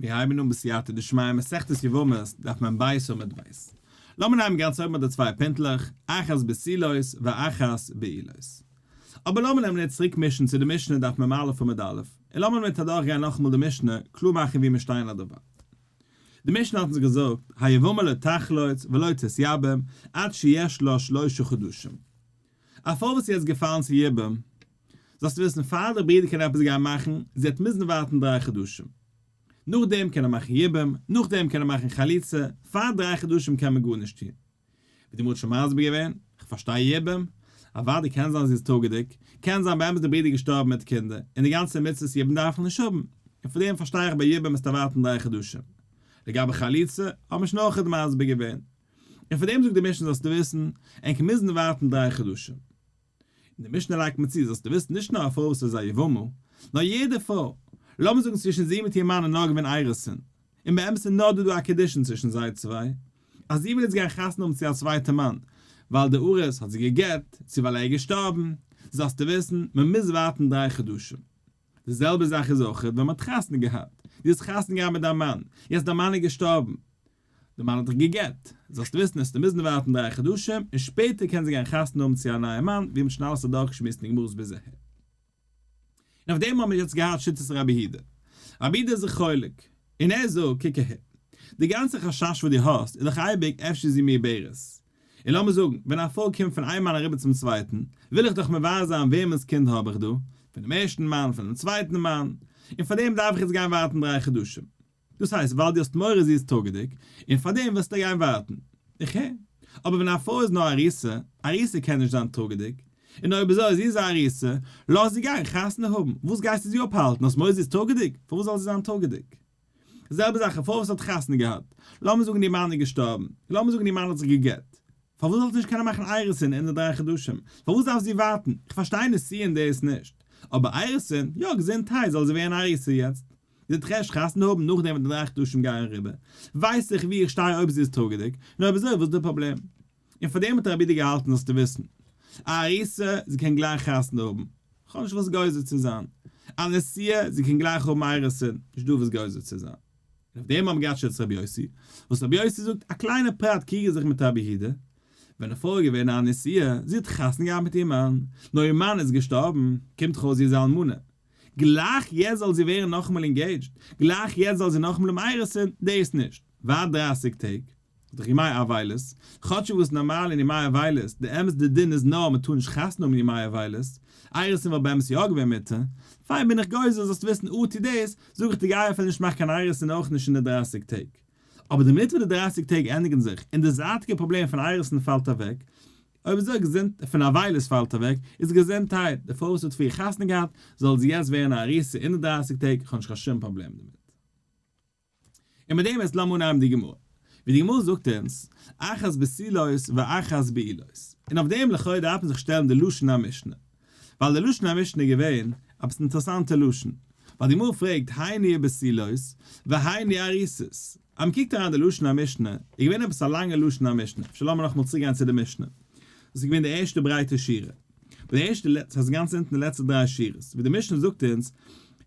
מיר הייבן אן בסייעתא דשמיא מסכת יבמות, דף מ ב עמוד ב'. לאמיר נעמען גאנץ אויבן אט די צוויי פינטלעך, אחת בתולות ואחת בעולות. אבער לאמיר נעמען יעצט צוריק מישן צו די משנה דף מ א עמוד א', און לאמיר מיט אדורך גיין נאכאמאל די משנה, קלאר מאכן ווי מיר שטייען אט דערווייל. די משנה האט אונז געזאגט, היבמה לא תחלוץ ולא תתייבם עד שיש לה שלשה חדשים. א פרוי וואס איז יעצט געפאלן צו יבום, זאלסטו וויסן פאר די ברודער קען עפעס גיין מאכן, זי וועט מוזן ווארטן דריי חדשים. נאכדעם קען ער מאכן יבום, נאכדעם קען ער מאכן חליצה, פאר דריי חדשים קען מען גארנישט טון. ווי די גמרא האט שוין מסביר געווען, כ'פארשטיי יבום, אוודאי קען זיין זי איז טראגעדיג, קען זיין באמת די ברודער איז געשטארבן מיט קינדער, און די גאנצע מצוות יבום דארף מען נישט האבן, און פאר דעם פארשטיי איך ביי יבום מוזטו ווארטן דריי חדשים. לגבי חליצה, האט מען שוין אויכעט מסביר געווען. און פאר דעם זאגט די משנה זאלסטו וויסן, ענק מוזן ווארטן דריי חדשים. און די משנה לייגט מיר צו זאלסטו וויסן נישט נאר א פרוי וואס איז א יבמה, נאר יעדע פרוי, לאמיר זאגן צווישן זי מיט איר מאן איז נאר געווען אירוסין, און באמת איז נאר דא דא א קידושין צווישן זיי צוויי, אז זי וויל יעצט גיין חתונה האבן צו א צווייטע מאן, ווייל די ארוס האט זי גע'גט, צו ווייל ער איז געשטארבן, זאלסטו וויסן, מען מוז ווארטן דריי חדשים. די זעלבע זאך איז אויך ווען מען האט חתונה געהאט, דו האסט חתונה געהאט מיט דיין מאן, יעצט דיין מאן איז געשטארבן, די מאן האט דיך גע'גט, זאלסט וויסן עסטו מוזן ווארטן דריי חדשים, און שפעטער קען זי גיין חתונה האבן צו א נייע מאן, ווי מ'האט שוין אלעס אדורכגעשמועסט אין די גמרות ביז אהער. און אויף דעם האבן מיר יעצט געהאט שיטת רבי יהודה. רבי יהודה איז זיך חולק, און ער זאגט, קוק אהער, די גאנצע חשש וואס דו האסט איז דאך אייביג אפשר איז זי מעוברת. און לאמיר זאגן, ווען א פרוי קומט פון איין מאן אריבער צום צווייטן, וויל איך דאך מברר זיין וועמענס קינד האב איך דא, פונעם ערשטן מאן, פונעם צווייטן מאן, און פאר דעם דארף איך יעצט גיין ווארטן דריי חדשים. דאס הייסט ווייל דו האסט מורא זי איז טראגעדיג, און פארדעם ווילסטו גיין ווארטן. איך הער. אבער ווען א פרוי איז נאר ארוסה, ארוסה קען נישט זיין טראגעדיג. און אויב אזוי זי איז א ארוסה, לאז זי גיין חתונה האבן, וואס גייסטו זי אפהאלטן, האסט מורא זי איז טראגעדיג? פארוואס זאל זי זיין טראגעדיג? די זעלבע זאך א פרוי וואס האט חתונה געהאט, לאמיר זאגן איר מאן איז געשטארבן, לאמיר זאגן איר מאן האט זיך גע'גט, פארוואס זאל זי נישט קענען מאכן אירוסין אין די דריי חדשים? פארוואס דארף זי ווארטן? איך פארשטיי נישואין דאס נישט. אבער אירוסין, יא געזונטהייט זאל זי ווערן ארוסה יעצט. זי וועט ערשט חתונה האבן נאכדעם ווען די דריי חדשים גייען אריבער, ווייס איך ווי איך שטיי אויב זי איז טראגעדיג, און אויב אזוי וואס איז די פראבלעם? און פאר דעם האט רבי יהודה געהאלטן זאלסטו וויסן, א ארוסה, זי קען גלייך חתונה האבן, כ'האב נישט וואס גוזר צו זיין, א נשואה, זי קען גלייך האבן אירוסין, נישט דא וואס גוזר צו זיין. און אויף דעם האבן געהאט שיטת רבי יוסי, וואס רבי יוסי זאגט א קליינע פרט קריג ער זיך מיט רבי יהודה, ווען א פרוי איז געווען א נשואה, זי האט חתונה געהאט מיט איר מאן, נאר איר מאן איז געשטארבן, קומט דאך אויס זי איז א אלמנה, גלייך יעצט זאל זי ווערן נאכאמאל engaged, גלייך יעצט זאל זי נאכאמאל האבן אירוסין, דאס נישט. ווארט דרייסיג טעג, איז דאך ימי אבילות, כאטשיג וואס נארמאל אין ימי אבילות, די אמת די דין איז נאר מען טאר נישט חתונה האבן אין ימי אבילות, אירוסין וואלט באמת יא געווען מותר, פיין בין איך גוזר זאלסט וויסן אטי דאס, זאג איך דיר גיי אפילו נישט מאך קיין אירוסין אויך נישט אין די דרייסיג טעג. אבער די מינוט וואס די דרייסיג טעג ענדיגן זיך און די זייטיגע פראבלעם פון אירוסין פאלט אוועק, אויב אזוי געזונט פון אבילות פאלט אוועק, איז געזונטהייט, די פרוי וואס האט פריער חתונה געהאט, זאל זי יעצט ווערן א ארוסה אין די דרייסיג טעג, איך האב נישט קיין שום פראבלעם דערמיט. און מיט דעם איז לאמיר אנהייבן די גמרא. ווי די גמרא זאגט אונז, אחת בתולות ואחת בעולות. און אויף דעם לכאורה דארף מען זיך שטעלן די לשון המשנה. ווייל די לשון המשנה איז געווען עפעס אינטערעסאנטע לשון. ווייל די גמרא פרעגט הני בתולות והני ארוסות. אז מען קוקט אריין די לשון המשנה, איז געווען עפעס א לאנגע לשון המשנה. אפשר לאמיר נאכאמאל צוריקגיין צו די משנה. דאס איז געווען די ערשטע ברייטע שורה. ביי די ערשטע לעצטע, ס'הייסט גאנץ אונטן די לעצטע דריי שורות, ווי די משנה זאגט אונז,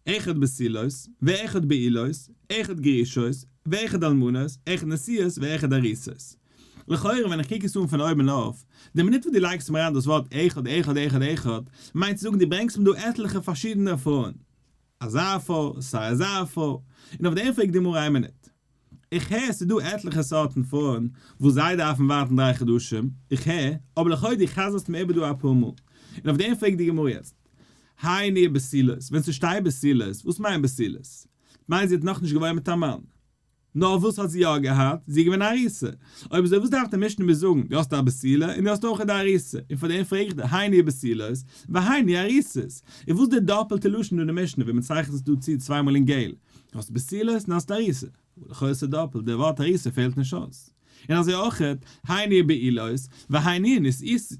אחד בתולות, ואחד בעולות, אחד גרושות, ואחד אלמנות, אחד נשואות, ואחד ארוסות. לכאורה ווען איך קוק עס אן פון אויבן אויף, די מינוט וואס דו לייגסט מיר אריין דאס ווארט אחד אחד אחד אחד, מיינט צו זאגן דו ברענגסט מיר דא עטליכע פארשידענע פרויען. אזא פרוי, סיי אזא פרוי. און אויף דעם פרעגט די גמרא איין מינוט. איך הער ס'איז דא עטליכע סארטן פרויען וואס זיי דארפן ווארטן דריי חדשים, איך הער, אבער לכאו' דו חזר'סט מיר איבער דא אפאר מאל. און אויף דעם פרעגט די גמרא יעצט, הני בתולות, ווען ס'שטייט בתולות, וואס מיינט בתולות? מיינט זי האט נאכנישט געוואוינט מיט א מאן. נאר וואס האט זי יא געהאט? זי איז געווען א ארוסה. אויב אזוי וואס דארף די משנה מיר זאגן? דו האסט א בתולה און דו האסט אויך די ארוסה. און פאר דעם פרעג איך דיר, הני בתולות, והני ארוסות. און וואס די דאפעלטע לשון דא אין די משנה ווי מ'צייכנט עס דא צו צוויי מאל אין געל? דו האסט בתולות און האסט ארוסה. לכאו' איז דאפלט, די ווארט ארוסה פעלט נישט אויס. און אזוי אויך, הני בעולות, והני נשואות.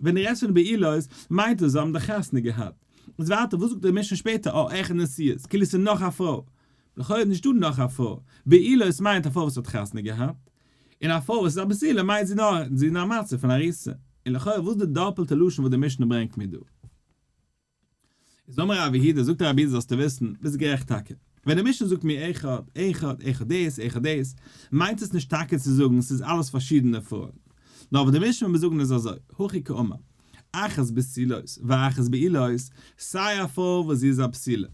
ווען דו רעדסט פון בעולות, מיינט עס זיי האבן דאך חתונה געהאט. איז ווייטער, וואס זאגט די משנה שפעטער, אה, אחד נשואות, כאילו ס'איז נאך א פרוי. לכאו' איז נישטא נאך א פרוי. בעולות מיינט א פרוי וואס האט חתונה געהאט. און א פרוי וואס איז א בתולה מיינט זי נאר, זי איז אין א מצב פון ארוסה. און לכאו' וואס איז די דאפלטע לשון וואס די משנה ברענגט מיר דא? איז אמר רב יהודה, זאגט רב יהודה זאלסטו וויסן, ביסט גערעכט טאקע. ווען די משנה זאגט מיר אחד, אחד, אחד דאס, אחד דאס, מיינט עס נישט טאקע צו זאגן ס'איז אלעס פארשידענע פרויען. נאר וואס די משנה וויל זאגן איז אזוי, הכי קאמר, אחת בתולות ואחת בעולות, סיי א פרוי וואס זי איז א בתולה,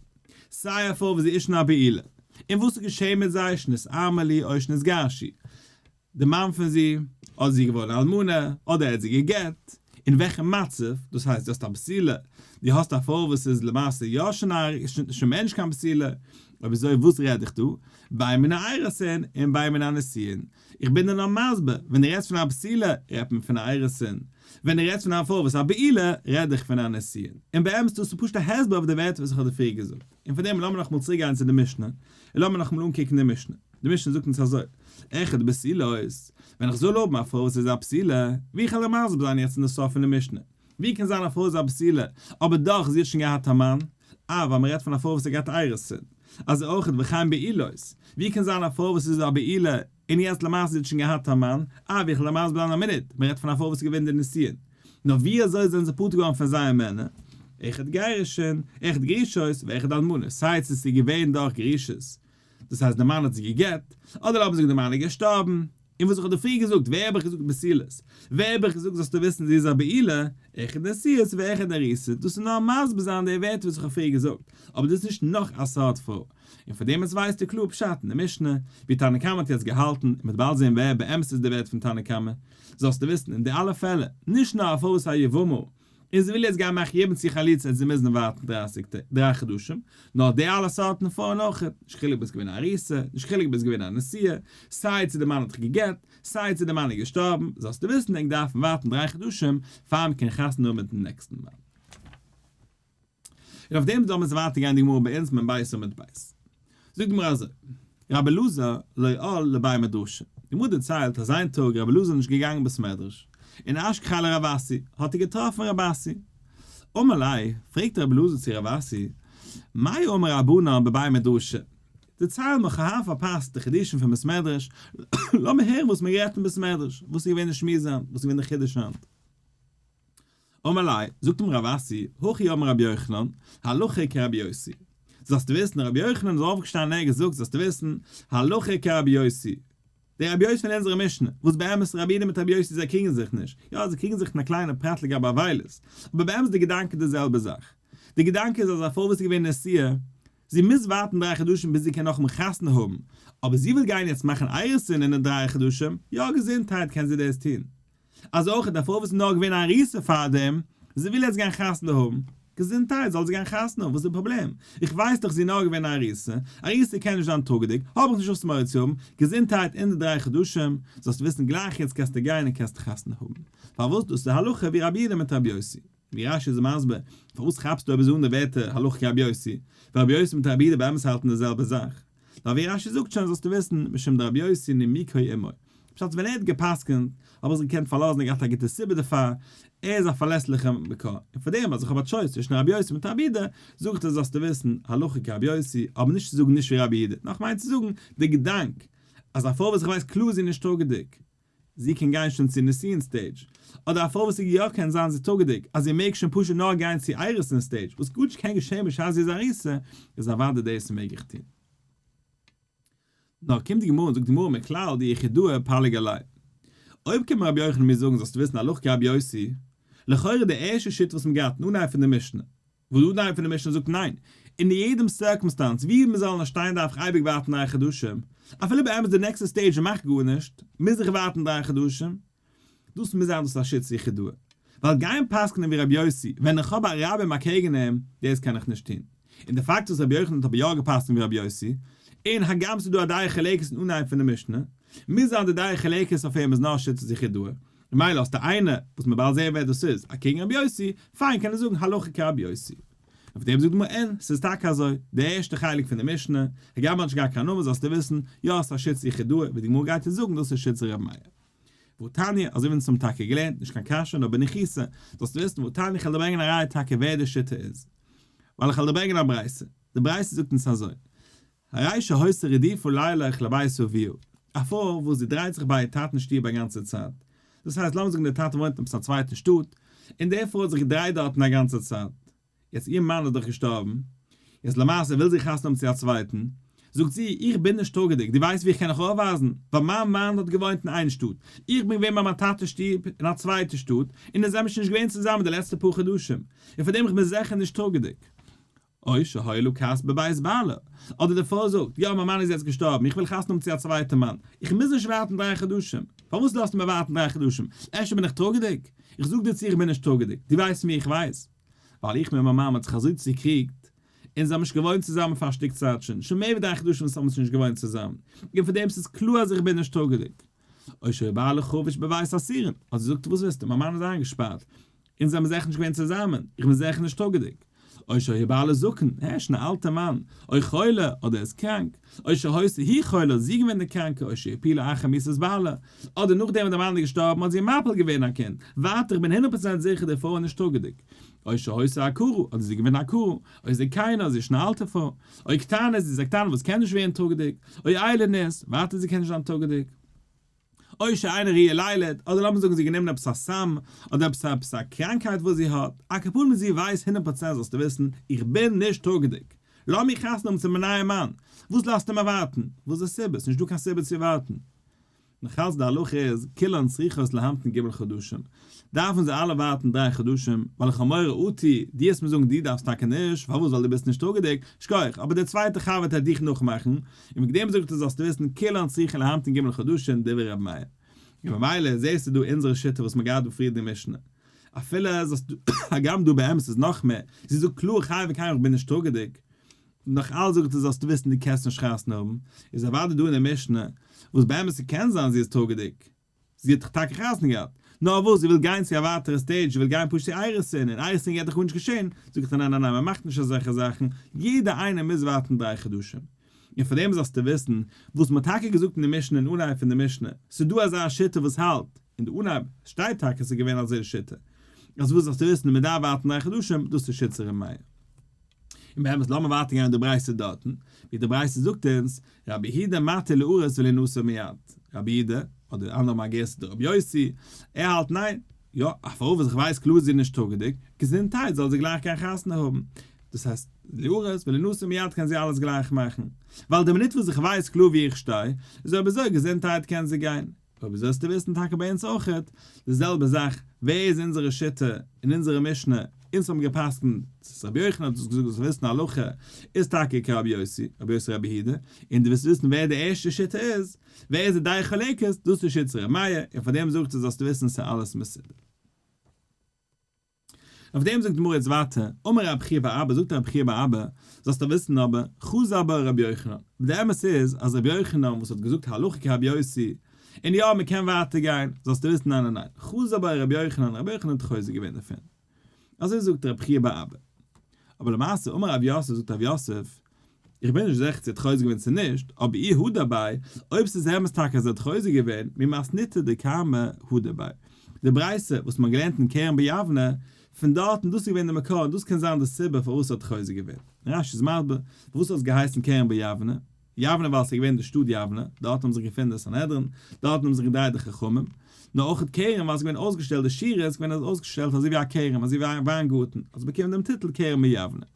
סיי א פרוי וואס זי איז שוין א בעולה, און וואס איז געשען מיט זיי שנתארמלו או שנתגרשו, די מאן פון זי, אדער זי איז געווארן אלמנה, אדער ער האט זי גע'גט, אין וועלכע מצב, דאס הייסט דו האסט א בתולה, דו האסט א פרוי וואס איז למעשה יא שוין א שוין מער נישט קיין בתולה, אויב אזוי וואס רעד איך דא, בין מן האירוסין און בין מן הנישואין, איך בין דיר נאר מסביר, ווען דו רעדסט פון א בתולה, רעדט מען פון א אירוסין, ווען דו רעדסט פון א פרוי וואס איז א בעולה, רעד איך פון א נישואין, און באמת דאס איז פשוט א הסבר אויף די ווערטער וואס איך האב דיר פריער געזאגט, און פון דעם לאמיר נאכאמאל צוריק גיין צו די משנה, און לאמיר נאכאמאל אנקוקן די משנה. די משנה זאגט אונז אזוי, אחד בתולות, ווען איך זאל האבן א פרוי וואס איז א בתולה, ווי איך וועל מסביר זיין יעצט אין די סוף פון די משנה, ווי קען זיין א פרוי איז א בתולה, אבער דאך זי האט שוין געהאט א מאן, אה ווייל מען רעדט פון א פרוי וואס האט געהאט אירוסין, אזוי אויך וכן בעולות, ווי קען זיין א פרוי וואס איז א בעולה, און יעצט למעשה זי האט שוין געהאט א מאן, אה ווי איך וועל מסביר זיין א מינוט, מען רעדט פון א פרוי וואס איז געווען די נישואין, נאר ווי אזוי זענען זיי פטור געווארן פון זייער מענער, אחד גירושין, אחד גרושות, ואחד אלמנות, סיי צו ס'איז געווען דורך גרושות, דאס הייסט די מאן האט זי גע'גט, אדער לאמיר זאגן די מאן איז געשטארבן, און וואס איך האב דיר פריער געזאגט, ווער האב איך געזאגט בתולות? ווער האב איך געזאגט זאלסטו וויסן זי איז א בעולה, אחד נשואות ואחד ארוסות, דאס איז נאר מסביר זיין די ווערטער וואס איך האב פריער געזאגט, אבער דאס איז נישט נאך א סארט פרוי. און פון דעם איז ווייסטו קלאר פשט אין די משנה, ווי תנא קמא האט יעצט געהאלטן, און מ'וועט באלד זען ווער באמת איז די ווערט פון תנא קמא, זאלסטו וויסן אין די אלע פעלער, נישט נאר א פרוי וואס איז א יבמה, און זי וויל יעצט גיין מאכן יבום צו חליצה און זי מוזן ווארטן דרייסיג טעג, דריי חדשים, נאר די אלע סארטן פרויען אויך, נישט חילוק ביסט געווען א ארוסה, נישט חילוק ביסט געווען א נשואה, סיי צו די מאן האט דיך גע'גט, סיי צו די מאן איז געשטארבן, זאלסטו וויסן ענק דארפן ווארטן דריי חדשים פאר מ'קען חתונה האבן מיטן נעקסטן מאן. און אויף דעם זאל מען ווייטער גיין די גמרא ביי אונז מ"ב עמוד ב'. זאגט די גמרא אזוי, רבי אלעזר לא על לבי מדרשא, די גמרא דערציילט אז איין טאג רבי אלעזר איז נישט געגאנגען בית מדרש, און אשכחיה לרב אסי, האט ער געטראפן רב אסי. אמר ליה, פרעגט רבי אלעזר צו רב אסי, מאי אמור רבנן בבי מדרשא, דערצייל מיך, כ'האב פארפאסט די חידושים פון בית מדרש, לאמיר הערן וואס מען רעדט אין בית מדרש, וואס איז געווען די שמועס היינט, וואס איז געווען די חידוש היינט. אמר ליה, זאגט אים רב אסי, הכי אמר רבי יוחנן, הלכה כרבי יוסי. זאלסטו וויסן, רבי יוחנן איז אויפגעשטאנען און ער האט געזאגט, זאלסטו וויסן, הלכה כרבי יוסי. דער רבי יוסי פון אונזערע משנה, וואס באמת רבי יהודה מיט רבי יוסי זיי קריגן זיך נישט, יא זיי קריגן זיך אין א קליינע פרט לגבי אבילות, אבער באמת די געדאנק איז די זעלבע זאך. די געדאנק איז אז א פרוי וואס איז געווען נשואה, זי מוז ווארטן דריי חדשים ביז זי קען נאכאמאל חתונה האבן, אבער זי וויל גיין יעצט מאכן אירוסין אין די דריי חדשים, יא געזונטהייט קען זי דאס טון. אזוי אויך די פרוי וואס איז נאר געווען א ארוסה פארדעם, זי וויל יעצט גיין חתונה האבן, געזונטהייט זאל זי גיין חתונה האבן, וואס איז די פראבלעם? איך ווייס דאך זי איז נאר געווען א ארוסה, ארוסה קען נישט זיין טראגעדיג, האב איך נישט וואס מורא צו האבן, געזונטהייט אין די דריי חדשים, זאלסט וויסן גלייך יעצט קענסטו גיין און קענסט חתונה האבן. פארוואס דאס איז די הלכה ווי רבי יהודה מיט רבי יוסי. ווי רש"י איז מסביר, פארוואס כאפסטו אויב איז אן די ווערטער הלכה כרבי יוסי, ווייל רבי יוסי מיט רבי יהודה באמת האלטן די זעלבע זאך. נאר ווי רש"י זאגט שוין זאלסטו וויסן, משום דרבי יוסי נימוקו עמו. פשט ווען ער האט גע'פסק'נט, האב איך זיך געקענט פארלאזן ער האט געהאט א גוטע סיבה דערפאר, ער איז א פארלעסליכע מקור, און פאר דעם אז איך האב א choice צווישן רבי יוסי מיט רבי יהודה, זאג איך דיר זאלסטו וויסן, הלכה כרבי יוסי, אבער נישט צו זאגן נישט ווי רבי יהודה, נאר איך מיין צו זאגן די געדאנק, אז א פרוי וואס איך ווייס קלאר זי איז נישט טראגעדיג, זי קען גיין שוין צו נישואין stage, אדער א פרוי וואס איז יא קען זיין זי טראגעדיג אז זי מעג שוין פשוט נאר גיין צו אירוסין stage וואס גארנישט קען געשען בשעת זי איז ארוסה, איז אוודאי דאס מעג איך טון. נאר קומט די גמרא און זאגט די גמרא מכלל דיחידאה פליג עליה. אויב קומט רבי יוחנן מיר זאגן זאלסטו וויסן הלכה כרבי יוסי, לכאורה די ערשטע שיטה וואס מ'געהאט אין אנהייב פון די משנה, וואס די אנהייב פון די משנה זאגט ניין, אין יעדעם circumstance ווי מ'זאל נאר שטיין דארף איך אייביג ווארטן דריי חדשים, אפילו באמת די נעקסטע stage מאכט גארנישט, מוז איך ווארטן דריי חדשים. דאס מוז זיין דאס איז א שיטת יחידאה. ווייל גיין פסק'נען ווי רבי יוסי ווען איך האב א רבים אקעגן אים, דאס קען איך נישט טון. און די פאקט וואס רבי יוחנן האט אבער יא געפסק'נט ווי רבי יוסי, און הגם ס'איז דא א דעה חולקת אין אנהייב פון די משנה, מוז זיין די דעה חולקת אויף אים איז נאר שיטת יחידאה, ממילא האסטו איינער, וואס מ'וועט באלד זעהן ווער דאס איז, אקעגן רבי יוסי, פיין קען ער זאגן הלכה כרבי יוסי. אויף דעם זאגט די גמרא אין, ס'איז טאקע אזוי, די ערשטע חלק פון די משנה, הגם מ'האט נישט געהאט קיין נאמען זאלסטו וויסן, יא ס'איז א שיטת יחידאה, ווי די גמרא גייט אונז זאגן דאס איז שיטת רבי מאיר. והתניא, אזוי ווי אונז האבן טאקע געלערנט, נישט קיין קשיא נאר בניחותא, זאלסטו וויסן והתניא איך וועל דיר ברענגען א ראיה טאקע ווער די שיטה איז. ווייל איך וועל דיר ברענגען א ברייתא. די ברייתא זאגט אונז אזוי, הרי שהיתה רדופה לילך לבית אביה, א פרוי וואס זי דרייט זיך ביי איר טאטן שטוב א גאנצע צייט, דאס הייסט לאמיר זאגן דער טאטע וואוינט אין עפעס א צווייטן שטאט, און די פרוי האט זיך געדרייט דארטן א גאנצע צייט, יעצט איר מאן איז דאך געשטארבן, יעצט למעשה וויל זי חתונה האבן צו א צווייטן, זאגט זי, איך בין נישט טראגעדיג, דו ווייסט ווי איך קען נאך אויפווייזן? ווייל מיין מאן האט געוואוינט אין איין שטאט, איך בין געווען ביי מיין טאטע'ס שטוב אין א צווייטע שטאט, און אונז זעמיר שוין נישט געווען צוזאמען די לעצטע פאר חדשים, און פאר דעם איך בין זיכער נישט טראגעדיג. או שהיה לה כת בבית בעלה. אדער די פרוי זאגט, יא מיין מאן איז יעצט געשטארבן, איך וויל חתונה האבן צו א צווייטע מאן, איך מוז נישט ווארטן דריי חדשים. פארוואס לאזטו מיר ווארטן דריי חדשים? אפשר בין איך טראגעדיג? איך זאג דיר צו איך בין נישט טראגעדיג, דו ווייסט פון ווי איך ווייס? ווייל איך מיט מיין מאן האט זיך אזוי צוקריגט, אונז האבן נישט געוואוינט צוזאמען פאר א שטיק צייט שוין, שוין מער ווי דריי חדשים וואס האבן אונז נישט געוואוינט צוזאמען, און פון דעם ס'איז קלאר אז איך בין נישט טראגעדיג. או שבעלה חבוש בבית האסורין, האט זי געזאגט וואס ווילסטו, מיין מאן איז איינגעשפארט, אונז זעמיר זעכער נישט געווען צוזאמען, איך בין זעכער נישט טראגעדיג. או שהיה בעלה זקן, ער איז שוין א אלטער מאן, או חולה, אדער ער איז קראנק, או שהיתה היא חולה, זי איז געווען די קראנקע, או שהפילה אחר מיתת בעלה, אדער נאכדעם ווען דער מאן איז געשטארבן האט זי מפיל געווען א קינד, ווייטער איך בין הונדערט פראצענט זיכער די פרוי איז נישט טראגעדיג. או שהיתה עקרה, אדער זי איז געווען עקרה, או זקנה, זי איז שוין א אלטע פרוי, או קטנה, זי איז א קטנה וואס קען נישט ווערן טראגעדיג, או איילונית, ווייטער זי קען נישט זיין טראגעדיג. או שאינה ראויה לילד, אדער לאמיר זאגן זי האט גענומען עפעס א סם, אדער עפעס עפעס א קראנקהייט וואס זי האט, על כל פנים זי ווייסט הונדערט פראצענט זאלסטו וויסן, איך בין נישט טראגעדיג. לאז מיר חתונה האבן צו מיין נייע מאן. וואס לאזטו מיר ווארטן? וואס איז די סיבה? ס'נישט דא קיין סיבה צו ווארטן. נאכאלץ די הלכה איז, כולן צריכות להמתין ג' חדשים, דארפן זיי אלע ווארטן דריי חדשים, ווייל איך האב מורא אטו, דו וועסט מיר זאגן דו דארפסט טאקע נישט, פארוואס ווייל דו ביסט נישט טראגעדיג, שכוח, אבער דער צווייטער חבר וועט דיך נאכמאכן, און וועגן דעם זאגט ער זאלסטו וויסן כולן צריכין להמתין ג' חדשים דברי רבי מאיר. און ממילא זעסטו דא אונזערע שיטה וואס מען געהאט דא פריער די משנה. אפילו זאלסטו, הגם דא באמת איז נאך מער, זי זאגט קלאר חי וקיים איך בין נישט טראגעדיג, נאך אלץ זאגט ער זאלסטו וויסן דו קענסט נישט חתונה האבן, איז אוודאי דא אין די משנה, וואס באמת ס'קען זיין זי איז טראגעדיג, זי האט דאך טאקע חתונה געהאט, נאר וואס זי וויל גיין צו א ווייטערע stage, זי וויל גיין פשוט צו אירוסין, און אירוסין גייט דאך גארנישט געשען, זאגט ער ניין ניין ניין מען מאכט נישט אזעלכע זאכן, יעדער איינער מוז ווארטן דריי חדשים. און פאר דעם זאלסטו וויסן, וואס מען האט טאקע געזאגט אין די משנה אין אנהייב פון די משנה, ס'איז דא אזא שיטה וואס האלט, אין די אנהייב שטייט טאקע ס'איז געווען אזא שיטה, אז וואס זאלסטו וויסן מען דארף ווארטן דריי חדשים, דאס איז שיטת ר' מאיר. און באמת לאמיר ווייטער גיין מיט די ברייתא דארטן, ווי די ברייתא זאגט אונז, רבי יהודה מתיר לארוס ולינשא מיד, רבי יהודה, אדער אנדערע האבן א גירסא דער רבי יוסי, ער האלט ניין, יא, א פרוי וואס איך ווייס קלאר זי איז נישט טראגעדיג, געזונטהייט זאל זי גלייך גיין חתונה האבן, דאס הייסט, לארוס ולינשא מיד קען זי אלעס גלייך מאכן, ווייל די מינוט וואס איך ווייס קלאר ווי איך שטיי, איז אויב אזוי געזונטהייט קען זי גיין. אויב זאלסטו וויסן טאקע ביי אונז אויכעט די זעלבע זאך, ווער איז אונזערע שיטה און אונזערע משנה, אונז האבן געפסקנט אז רבי יוחנן האט עס געזאגט זאלסט וויסן הלכה איז טאקע כרבי יוסי, רבי יוסי רבי יהודה, און דו ווילסט וויסן ווער די ערשטע שיטה איז, ווער איז די דעה חולקת, דאס איז שיטת רבי מאיר, און פאר דעם זאגט ער זאלסטו וויסן ס'איז אלעס מסודר. אויף דעם זאגט די גמרא יעצט ווייטער, אמר רב חייא בר אבא, זאגט רב חייא בר אבא, זאלסטו וויסן אבער, חזר בו רבי יוחנן, די אמת איז אז רבי יוחנן וואס האט געזאגט הלכה כרבי יוסי, און יא מען קען ווייטער גיין, זאלסטו וויסן ניין ניין ניין, חזר בו רבי יוחנן, רבי יוחנן האט חוזר געווען דערפון. אזוי זאגט רב חייא בר אבא. אבער למעשה אמר רב יוסף זאגט רב יוסף, איך בין נישט זיכער צו ער האט חוזר געווען צו נישט, אבער אי הדר ביה, אויב ס'איז אמת טאקע אז ער האט חוזר געווען, ממתניתא דקמא הדר ביה. די ברייתא וואס מ'האט געלערנט אין כרם ביבנה, פון דארטן, דאס איז געווען די מקור און דאס קען זיין די סיבה פארוואס ער האט חוזר געווען. רש"י איז מסביר פארוואס האט עס געהייסן כרם ביבנה, יבנה ווייל ס'איז געווען די שטאט יבנה, דארטן האבן זיך געפונען די סנהדרין, דארטן האבן זיך געדרייט די חכמים, נאר אויך כרם ווייל ס'איז געווען אויסגעשטעלט די שורה איז געווען אויסגעשטעלט אזוי ווי א כרם, אזוי ווי א וויינגארטן, האט עס באקומען דעם טיטל כרם ביבנה.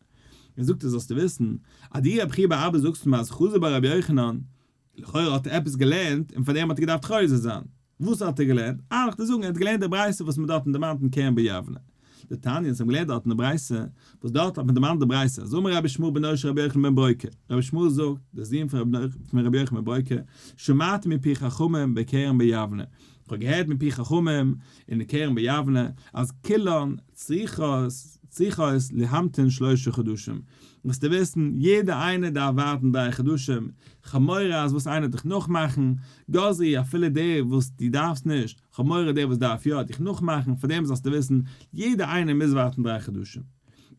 און זאגט ער זאלסטו וויסן אז דו רבי חייא בר אבא זאגסט מיר אז חזר בו רבי יוחנן, לכאורה האט ער עפעס געלערנט און פאר דעם האט ער געדארפט חוזר זיין, וואס האט ער געלערנט? אה לאמיך דיר זאגן ער האט געלערנט די ברייתא וואס מען דארטן דערמאנט אין כרם ביבנה, דתניא אונז האבן געלערנט דארטן די ברייתא, וואס דארט האט מען דערמאנט די ברייתא אז אמר רבי ישמעאל בנו של רבי יוחנן בן ברוקה, רבי ישמעאל זאגט, דער זון פון רבי יוחנן בן ברוקה, שמעתי מפי חכמים בכרם ביבנה, איך האב געהערט מפי חכמים אין די כרם ביבנה אז כולן צריכות צריכות להמתין שלושה חדשים, מוזטו וויסן יעדער איינער דארף ווארטן דריי חדשים, כ'האב מורא אז וואס איינער וועט דיך נאכמאכן, גזרו אפילו דער וואס דו דארפסט נישט, כ'האב מורא דער וואס דארף יא וועט דיך נאכמאכן, פארדעם זאלסטו וויסן יעדער איינער מוז ווארטן דריי חדשים.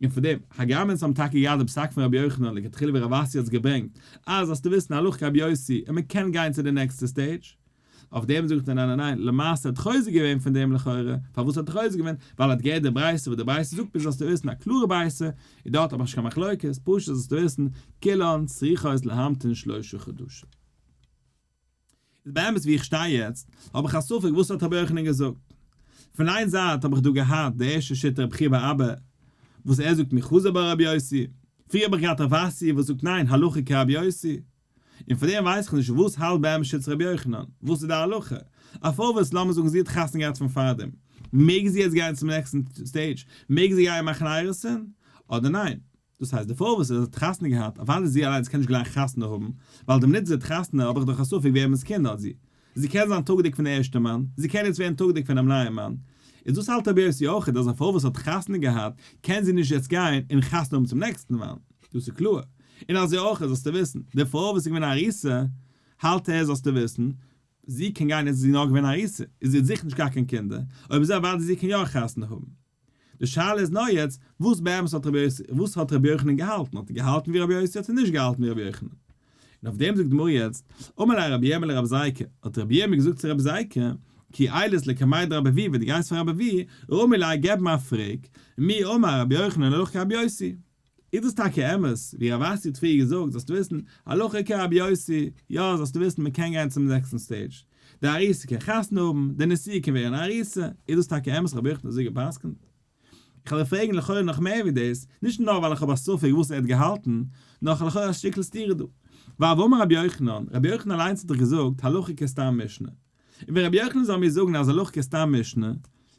און פארדעם, הגם אונז האבן טאקע געהאט די פסק פון רבי יוחנן לכתחילה ווי רב אסי האט עס געברענגט, אז זאלסטו וויסן הלכה כרבי יוסי און מ'קען גיין צו די נעקסטע stage, אויף דעם זאגט ער ניין ניין ניין, למעשה האט חוזר געווען פון דעם לכאורה, פארוואס האט ער חוזר געווען? ווייל ער האט געהערט די ברייתא וואס די ברייתא זאגט מיר זאלסטו וויסן א קלארע ברייתא, און דארט האב איך נישט קיין מחלוקת, פשוט זאלסטו וויסן, כולן צריכות להמתין שלושה חדשים. איז באמת ווי איך שטיי יעצט, האב איך א ספק וואס האט רבי יוחנן געזאגט. פון איין זייט האב איך דא געהאט די ערשטע שיטה רבי חייא בר אבא וואס ער זאגט מי חזר בה רבי יוסי, פריער האב איך געהאט רב אסי וואס זאגט ניין הלכה כרבי יוסי. און פאר דעם ווייס איך נישט וואס האלט באמת שיטת רבי יוחנן, וואס איז די הלכה? א פרוי וואס לאמיר זאגן זי האט חתונה געהאט פון פארדעם, מעג זי יעצט גיין צום נעקסטן stage, מעג זי גיין מאכן אירוסין, אדער ניין? דאס הייסט די פרוי וואס האט חתונה געהאט, אוודאי זי אליינס קען נישט גלייך חתונה האבן, ווייל די מינוט זי האט חתונה האב איך דאך א ספק וועמענס קינד האט זי. זי קען זיין טראגעדיג פון די ערשטע מאן, זי קען יעצט ווערן טראגעדיג פונעם נייעם מאן. איז דאס האלט רבי יוסי אויכעט אז א פרוי וואס האט חתונה געהאט קען זי נישט יעצט גיין און חתונה האבן צום נעקסטן מאן. דאס איז קלאר. און אזוי אויכעט זאלסטו וויסן, די פרוי וואס איז געווען א ארוסה, האלט ער זאלסטו וויסן, זי קען גיין יעצט איז זי נאר געווען א ארוסה, און זי האט זיכער נישט געהאט קיין קינדער, אויב אזוי אוודאי זי קען יא חתונה האבן. די שאלה איז נאר יעצט, וואס באמת האט רבי יוסי, וואס האט רבי יוחנן געהאלטן, האט ער געהאלטן ווי רבי יוסי האט ער נישט געהאלטן ווי רבי יוחנן? און אויף דעם זאגט די גמרא יעצט, אמר ליה רבי ירמי' לרבי זריקא, האט רבי ירמי' געזאגט צו רבי זריקא, כי עיילת לקמיה דרבי אבהו, ווען דו גייסט פאר רבי אבהו, רמי ליה געב מיר א פרעג, מי אמר רבי יוחנן הלכה כרבי יוסי? איז דאס טאקע אמת, ווי רב אסי האט פריער געזאגט, זאלסטו וויסן, הלכה כרבי יוסי, יא, זאלסטו וויסן, מען קען גיין צום נעקסטן stage, די ארוסה קען חתונה האבן, די נשואה קען ווערן א ארוסה, איז דאס טאקע אמת רבי יוחנן האט אזוי גע'פסק'נט? איך וועל דיר פרעגן לכאורה נאך מער ווי דאס, נישט נאר ווייל איך האב א ספק וואס ער האט געהאלטן, נאר לכאורה א שטיקל סתירה דא. ווייל ואמר רבי יוחנן, רבי יוחנן אליינס האט דאך געזאגט הלכה כסתם משנה. און ווען רבי יוחנן זאל מיר זאגן אז הלכה כסתם משנה,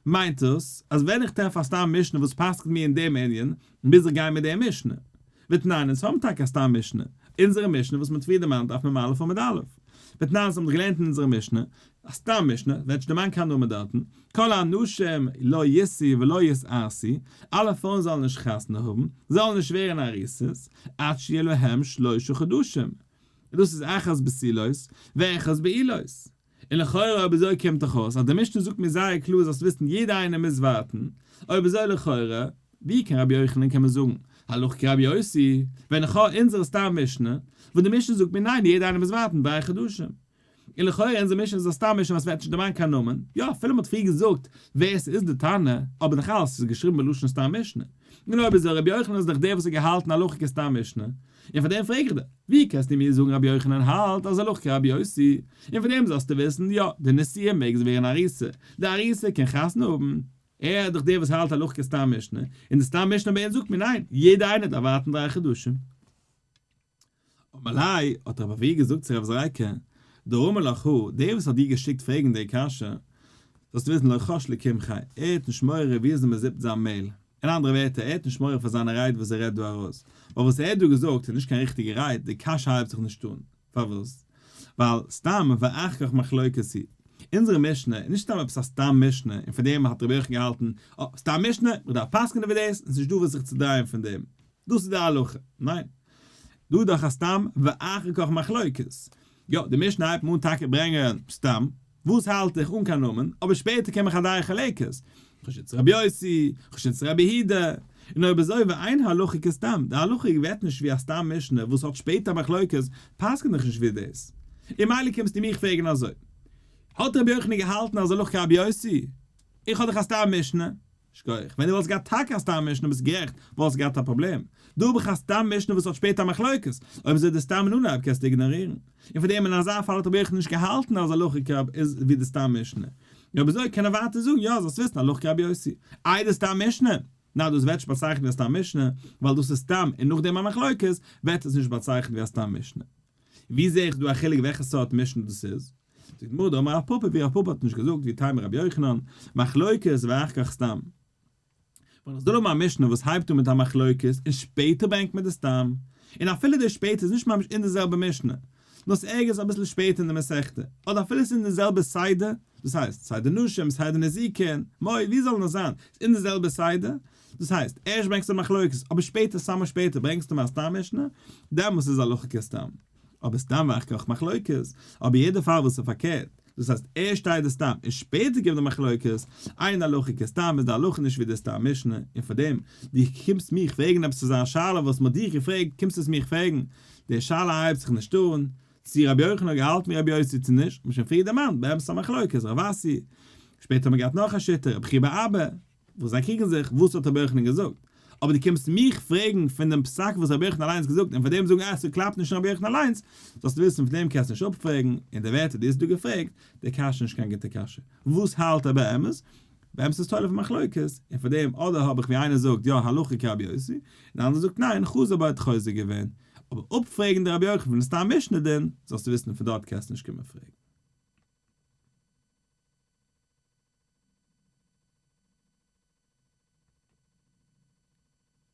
מיינט דאס אז ווען איך טרעף א סתם משנה וואס פסק'נט מיר אין דעם ענין, מוז איך גיין מיט דעם משנה. ותנן, אונז האבן טאקע א סתם משנה, אונזערע משנה וואס מ'האט פריער דערמאנט דף מ"א עמוד א'. ותנן, אונז האבן דאך געלערנט אין אונזערע משנה, א סתם משנה, ווערט נישט דערמאנט קיין נאמען דארטן, כל הנשים לא ישאו ולא יתארסו, אלע פרויען זאלן נישט חתונה האבן, זאלן נישט ווערן ארוסות, עד שיהיה להם שלשה חדשים. און דאס איז אחת בתולות ואחת בעולות. און לכאורה אויב אזוי קומט דאך אויס אז די משנה זאגט מיר זייער קלאר זאלסט וויסן יעדע איינער מוז ווארטן, אויב אזוי לכאורה ווי קען רבי יוחנן קען מען זאגן הלכה כרבי יוסי ווען איך האב אונזערע סתם משנה וואס די משנה זאגט מיר ניין יעדע איינער מוז ווארטן דריי חדשים. און לכאורה אונזער משנה איז א סתם משנה וואס ווערט נישט דערמאנט קיין נאמען, יא אפילו מ'האט פריער געזאגט ווער ס'איז די תנא, אבער נאך אלס ס'איז געשריבן בלשון סתם משנה. און אויב אזוי רבי יוחנן איז דאך דער וואס האט געהאלטן הלכה כסתם משנה, און פאר דעם פרעג איך דיר, ווי קענסטו מיר זאגן רבי יוחנן האלט אז הלכה כרבי יוסי, און פון דעם זאלסטו וויסן, יא, די נשואה מעג זי ווערן ארוסה, די ארוסה קען חתונה האבן, ער איז דאך דער וואס האלט הלכה כסתם משנה, און די סתם משנה ביי אונז זאגט מיר ניין, יעדער איינער דארף ווארטן דריי חדשים. אמר ליה, האט רבי אבהו געזאגט צו רב זריקא, דאמר לך הא, דער וואס האט דיר געשיקט פרעגן די קשיא, זאלסטו וויסן לא חש לקמחיה, ער האט נישט מורא ווי אזוי מען זיפט זיין מעהל, אין אנדערע ווערטער, ער האט נישט מורא פאר זיינע רייד וואס ער רעדט דא ארויס, ווייל וואס ער האט דא געזאגט איז נישט קיין ריכטיגע רייד, די קשיא הייבט זיך נישט אן. פארוואס? ווייל סתם ואחר כך מחלוקת היא. אונזערע משנה איז נישט סתם עפעס א סתם משנה און פון דעם האט רבי יוחנן געהאלטן, אה, סתם משנה, איך דארף פסק'נען ווי דאס, און ס'נישט דא וואס זיך צו דרייען פון דעם. דאס איז די הלכה. ניין. דא איז דאך א סתם ואחר כך מחלוקת. יא, די משנה הייבט אן טאקע ברענגען סתם, וואס האלט איך אן קיין נאמען, אבער שפעטער קומען חדרי חלקות, כשיטת רבי יוסי, כשיטת רבי יהודה, און אויב אזוי ואין הלכה כסתם, די הלכה ווערט נישט ווי א סתם משנה וואס האט שפעטער מחלוקת, פסק'נט דאך נישט ווי דאס. און מילא קומסטו מיך פרעגן אזוי, האט רבי יוחנן געהאלטן אז הלכה כרבי יוסי? איך האב דאך א סתם משנה. שכוח. ווען דו וואלסט געהאט טאקע א סתם משנה ביסט גערעכט, וואלסט געהאט א פראבלעם. דא האב איך א סתם משנה וואס האט שפעטער א מחלוקת. אויב אזוי די סתם אין אנהייב קענסטו איגנארירן. און פאר דעם אין אזא פאל האט רבי יוחנן נישט געהאלטן אז הלכה כרב איז ווי די סתם משנה. און אויב אזוי קען ער ווייטער זאגן יא זאלסט וויסן הלכה כרבי יוסי. איי די סתם משנה? ניין דאס ווערט נישט באצייכנט ווי א סתם משנה, ווייל דאס איז סתם און נאכדעם א מחלוקת, ווערט עס נישט באצייכנט ווי א סתם משנה. ווי זעה איך דא א חילוק וועלכע סארט משנה דאס איז? זאגט די גמרא דאמר רב פפא ווי רב פפא האט נישט געזאגט ואיתימא רבי יוחנן, מחלוקת ואחר כך סתם. ווען איך זאל האבן א משנה וואס הייבט אן מיט א מחלוקת און שפעטער ברענגט מען די סתם, און אפילו די שפעטער איז נישט ממש אין די זעלבע משנה, נאר ס'איז ערגעץ אביסל שפעטער אין די מסכתא, אדער אפילו ס'איז אין די זעלבע סדר, דאס הייסט, סדר נשים, סדר נזיקין, מועד, ווי זאל נאר זיין, ס'איז אין די זעלבע סדר, דאס הייסט, ערשט ברענגסטו די מחלוקת, אבער שפעטער, סאמע שפעטער, ברענגסטו מיר א סתם משנה, דעמאלס איז הלכה כסתם. אבער סתם ואחר כך מחלוקת, אבער יעדע פאל וואס איז פארקערט, דאס הייסט ערשט שטייט די סתם און שפעטער קומט די מחלוקת, אין הלכה כסתם איז די הלכה נישט ווי די סתם משנה, און פארדעם דו קומסט מיך פרעגן עפעס אזא שאלה וואס מ'האט דיך געפרעגט קומסטו עס מיך פרעגן, די שאלה הייבט זיך נישט אן, צו רבי יוחנן האט געהאלטן ווי רבי יוסי צו נישט, מ'האט שוין פריער דערמאנט באמת א מחלוקת, רב אסי, שפעטער האט מען געהאט נאך א שיטה, רבי חייא בר אבא. וואס זיי קריגן זיך, וואס האט רבי יוחנן געזאגט? אבער דו קומסט מיך פרעגן פון דעם פסק וואס רבי יוחנן אליינס געזאגט און פון דעם זאגן אז ס'קלאפט נישט אין רבי יוחנן אליינס, זאלסטו וויסן פון דעם קענסטו נישט אפפרעגן, און די ווערטער דו האסט דא געפרעגט, די קשיא איז נישט קיין גוטע קשיא. וואס האלט ער באמת? באמת איז תולה פון מחלוקת, און פון דעם אדער האב איך ווי איינער זאגט יא הלכה כרבי יוסי, און די אנדערע זאגט ניין חזר בו האט חוזר געווען. אבער אפפרעגן די רבי יוחנן פון סתם משנה דין, זאלסטו וויסן פון דארט קענסטו נישט קומען פרעגן.